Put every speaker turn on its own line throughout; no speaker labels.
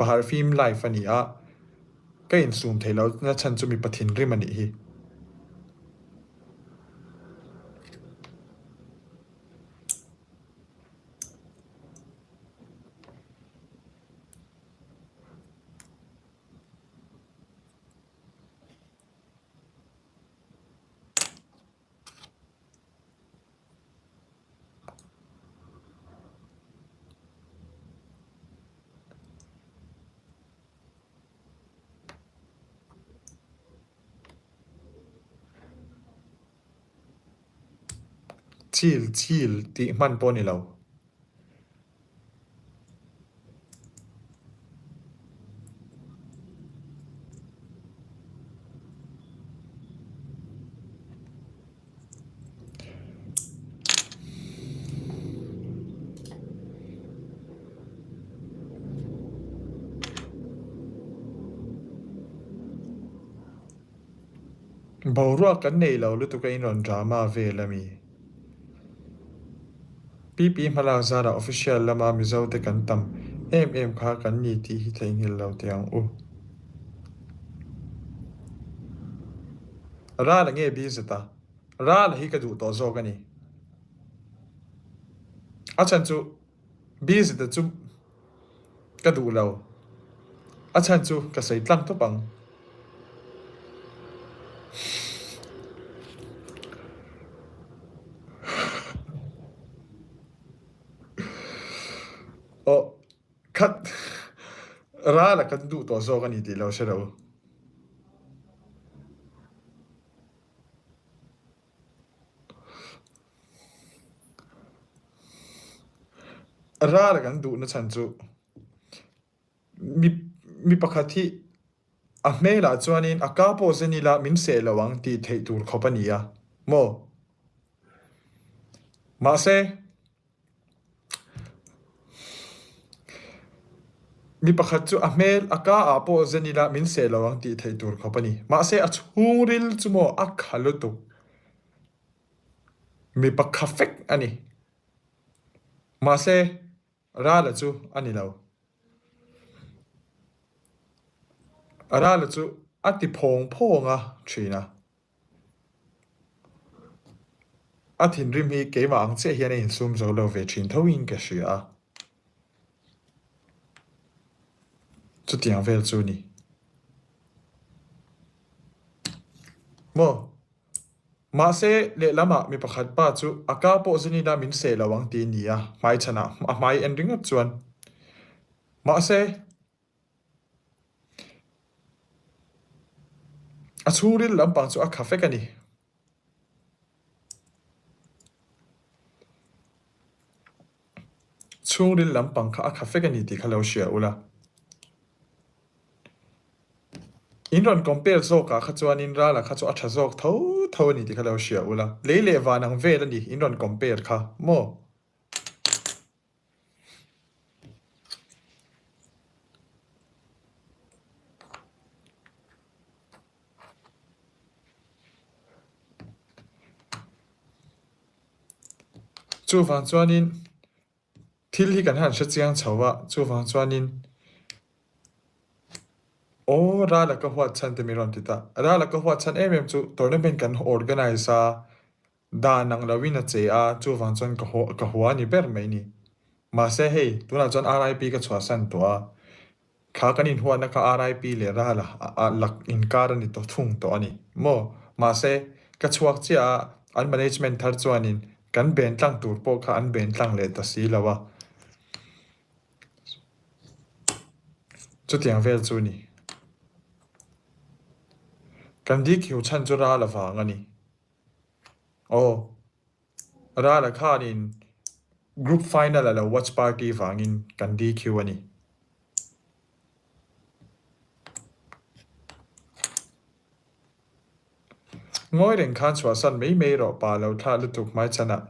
Paharfim life a ni a, ka insum theih loh na chhan chu mipa thinrim a nih hi. Chil chil tih hman pawh a ni lo. Boruak kan nei lo lutuk a inrawn drama vel a mi. PP hmalak zarah official lama Mizo te kan tam em em kha kan ni tih hi theihnghilh lo teh ang u. Rala nge BZ a? Rala hi ka duh tawh zawk a ni. A chhan chu BZ a chu ka duh lo. A chhan chu ka sawi tlang tawp ang. Aw khat ral a kan duh tawh zawk a ni tih lo hre lo. Ral a kan duhna chhan chu mi mi pakhat hi a hmelah chuanin a ka pawh zen ila min seh lo ang tih theih tur khawp a ni a maw? Mahse, mi pakhat chu a hmel a ka ah pawh zen ila min seh lo ang tih theih tur khawp a ni. Mahse, a chhungril chu maw a kha lutuk. Mi pakha fek a ni. Mahse, Rala chu a ni lo. Rala chu a ti phawng phawng a thin a. A thinrim hi keimah ang chiah hian a insum zo lo ve thin thoin ka hria a. Chutiang vel chu ni. Maw? Mahse, lehlamah mi pakhat pa chu a ka pawh zinina min seh lo ang ti nia hmaichhanah a hmai en ringawt chuan. Mahse, a chhungril lampang chu a kha fek a ni. Chhungril lampang kha a kha fek a ni tih kha lo hria ula. In rawn compare zawkah kha chuanin Rala kha chu a tha zawk tho tho a ni tih kha lo hria ula. Lei leh van ang vel a ni in rawn compare kha maw? Chuvang chuanin thil hi kan han hre chiang chho a, chuvang chuanin aw Rala ka huat chhan te min rawn ti ta. Rala ka huat chhan em em chu tournament kan organise a, dan ang loin a che a, chuvang chuan ka haw ka hua a ni ber mai ni. Mahse hei tunah chuan RIP ka chhuahsan tawh a, Thla kan inhuatna kha RIP leh Rala lak inkar a ni tawh thung tawh a ni maw? Mahse, ka chhuak chiah a, an management thar chuanin kan ben tlang tur pawh kha an ben tlang leh ta si lo a. Chutiang vel chu ni. Kan DQ chhan chu Rala vang a ni. Aw. Rala khanin group final a lo watch party vangin kan DQ a ni. Ngawi reng khan chhuahsan mai mai rawh pa lo thlah lutuk hmaichhanah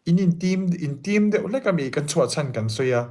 in in team in team deuh hlek a mi kan chhuahchhan kan sawi a.